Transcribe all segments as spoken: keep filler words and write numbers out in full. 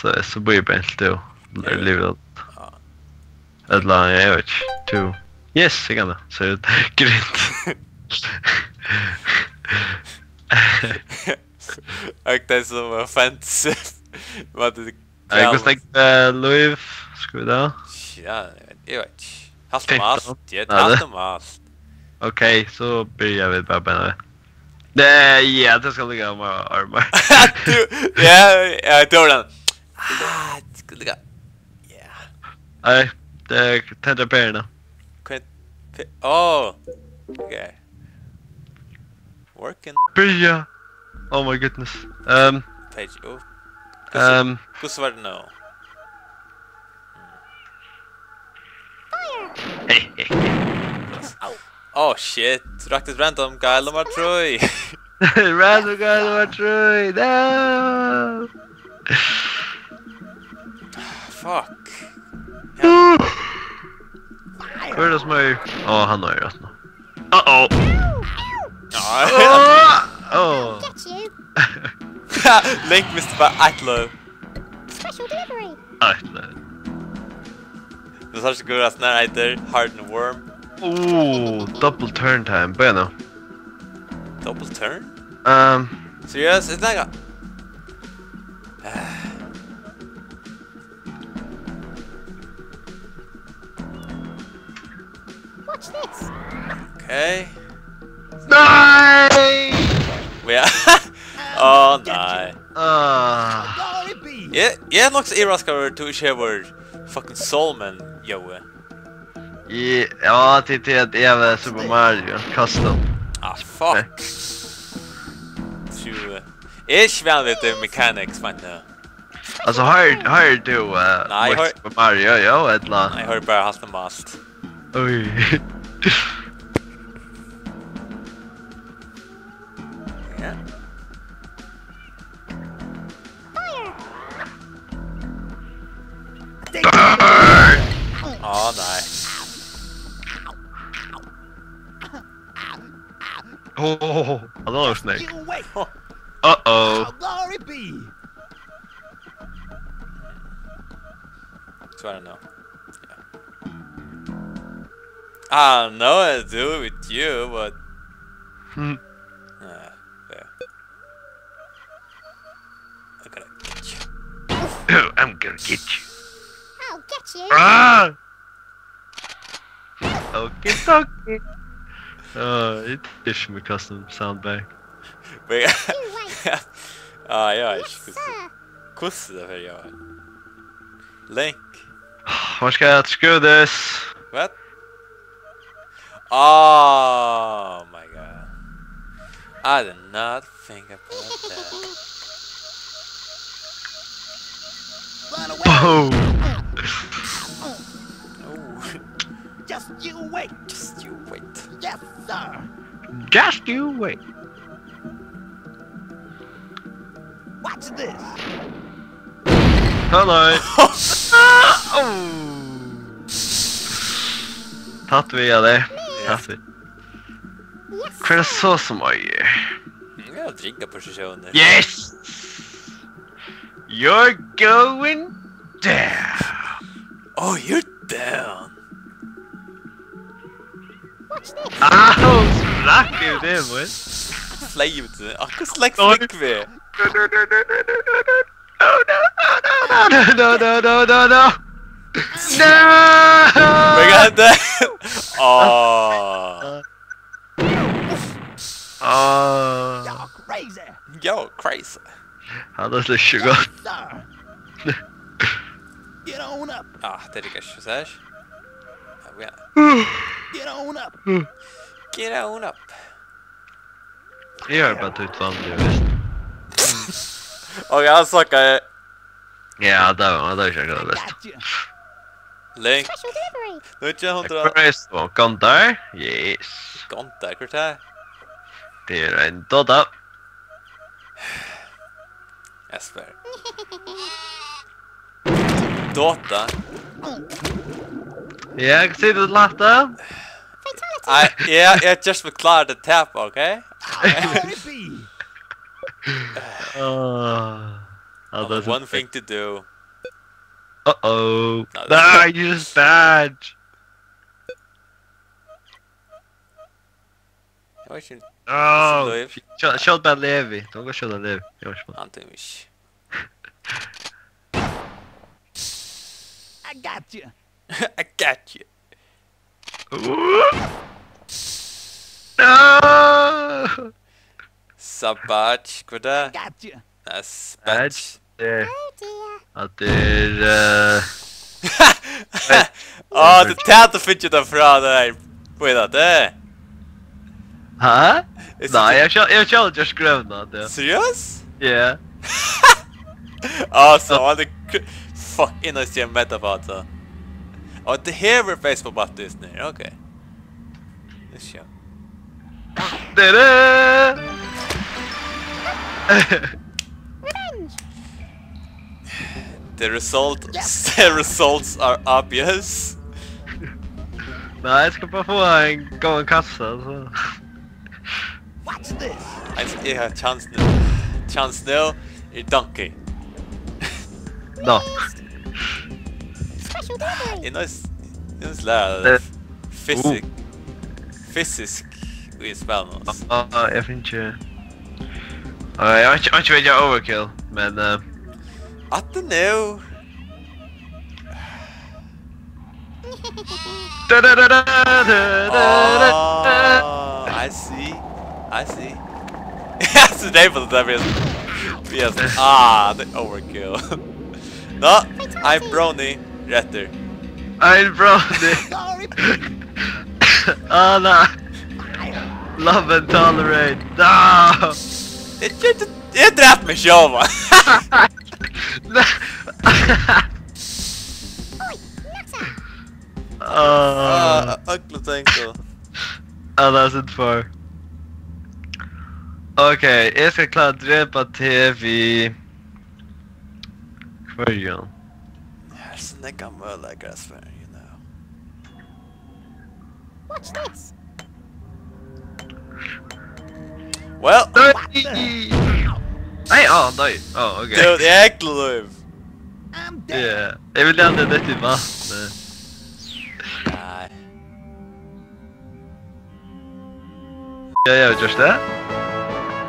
So, so blir det bara helt, du. Leave it. Ja. Ella, eg veit ikki. Tú. Yes, eg kann tað. So, grint. Og tað er so offensive. Hvat er Eg kann snakka, eh, Louis, skal vi da? Ja, eg veit ikki. Halt um alt, fimtan. Ja, halt um alt. Ok, so byrja vit bara beina við. Nei, ja, tað skal liggja á armar. Tú, ja, ja, tú har den. Ah, tað skal liggja. Ja. Nei, tað er tendra peruna. Hvat? Pe-, oh. Ok. Working. Byrja. Oh my goodness. Um, Page up. Hvussu, um, hvussu var tað nú? Hey, hey, hey. Oh shit. Rakti random guy nummer three. Random guy nummer three. No. Fuck. Hvør er det som er? Å, han er rett nå. Uh-oh. Oh. Get you. Link misti bara eitt lív. Special delivery. Eitt lív. Nú sær ikki gura snar eitur Hardened Worm. Oh, double turn time. Bueno. Double turn? Um, Seriøst? Er det Watch this. Okay. Nei! Ja. Å, nei. Ah. Eg, eg er nokk so yvirraskaður over, at tú ikki hevur fucking Soul Man, Jói. Eg, ja, til, til at eg har Super Mario Custom. Ah, fuck. Tjúgu. Eg er ikki vanur við mechanics, man. Altso, hoyrir, hoyrir tú, eh, nei, eg hoyr- Super Mario, ja, ella? Nei, eg hoyri bara Halt um alt. Oj. Ja. Burn! Å, nei. Oh, another snake. You wait. Uh-oh. How glory be. So I don't know. Yeah. I don't know what to do with you, but Hmm. Uh, there. I'm gonna get you. I'm gonna get you. I'll get you. Ah! Okie dokie. Uh, it is my custom sound bag. Wait. Too late. Ah, ja, ich Yes, sir. Hvussu tað fer, ja. Link. What? Oh my god. I did not think about that. Run away. Boom. Oh. Just you wait. Just you wait. Yes, sir. Just you wait. Watch this. Hello. Oh. Tatt við, ja, tað. Tatt við. Yes. Hvar er so sum eigur? Ja, drinka posisjoner. Yes! You're going down. Oh, you're down. Watch this. Au, slakk í teg, maður. Fleyg út í teg. Akkurát slakk Oi. Flúgvu. No, no, no, no, no, no. No! We got that. Oh. Oh. Y'all crazy. Y'all crazy. Hann er slett ikki gott. Sir. Get on up. Ah, tað riggar ikki, sær. Ja, we are. Get on up. Get on up. Eg har bara títt vanliga, veist. Og eg sakkaði. Ja, tað var, tað var ikki akkurát best. Got you. Link. Special delivery. Nítjan hundrað. Hvar er so? Gondar? Yes. Gondar, hvat er tað? Tað er ein Dota. Esper. Dota. Ja, eg siti og lata. Fatality. Nei, eg, eg just forklart at tapa, ok? Let it be. Åh. Ja, det er one thing to do. Uh-oh. Nei, you just badge. Eg veit ikki. Oh, lív. Skjó-, skjót bara Levi. Tú kanst skjóta Levi. Eg veit ikki. Hann tímir ikki. I got you. I got you. No! Sabat, hvat er tað? Gotcha. Nei, Sabat. At er, at er, eh, Á, tað er tað, tú finnur tað frá, tað der. Hvat er tað? Hæ? Eg Nei, síggi eg har sjálv, eg har sjálv gjørt skrøvna, at eg Seriøst? Ja. Á, so, hann er kr-, fuck, inn og sé meta på, altså. Og tað her var Facebook-battisnir, ok. Let's show. Dere! The result, the results are obvious. Nei, eg skal bara fáa ein góðan kassa, so. What's this? Ein, eg havi chance nú. Chance nú er donkey. Nå. Special delivery. Eg nøys, eg nøys læra Eh, fysikk. Fysikk í spælinum, altso. Ah, eg finn ikki. Ah, eg har ikki, eg har ikki verið overkill, men, eh, At the new. Da, da, da, da, da, da, da. Oh, I see. I see. Yes, enable that, yes. Yes. Ah, the overkill. No, ein brownie, rættur. Ein brownie. Sorry. Ah, nei. Love and tolerate. Ah. Eg, eg, eg drap meg sjálvan. Nei. Ah. Ah, ugly thing, so. Ah, that's it for. Ok, eg skal klára at drepa teg við hvørjum? Her er so nógvar møguleikar at spæla, you know. What's this? Well, Nei! Nei, á, nei. Á, ok. Dude, eg eygli lív. I'm dead. Yeah. Eg vil gjerne dette í vatn. Nei. Ja, ja, just det.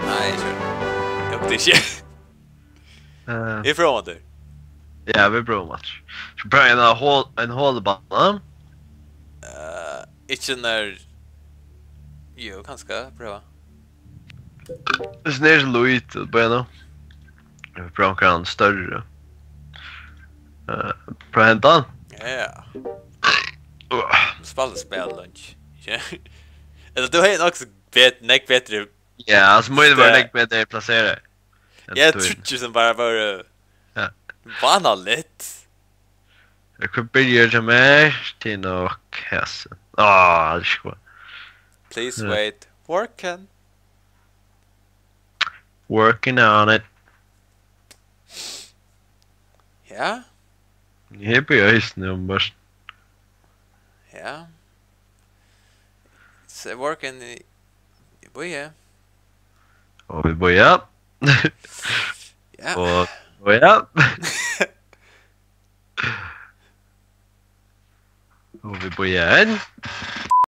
Nei, eg gjørdi tað. Eg hugdi ikki. Eh. Vit prøva aftur. Ja, vit prøva aftur. Skal prøva ein hol-, ein holubana. Eh, ikki nær. Jú, kanska prøva. Hvis den er så liten, bara nå. Vit prøva onkran størri. Eh, prøva at henta hann. Ja. Uh. Spæla spæl lunch. Ella tú hevði nokk so bet-, nógv betri Ja, altso, mín var Stø- nógv betri plaserað enn Eg tín. Trúgvi sum bara vóru Ja. Vánaligt. Eg kann byrja hjá mær, til nokk hesi. Á, tað er sko. Please Ja. wait. Working. Working on it. Ja. Eg byrji eisini um mørkt. Ja. So working í, í býi. Og vit bíða. Ja. Og bíða. Og vit bíða enn.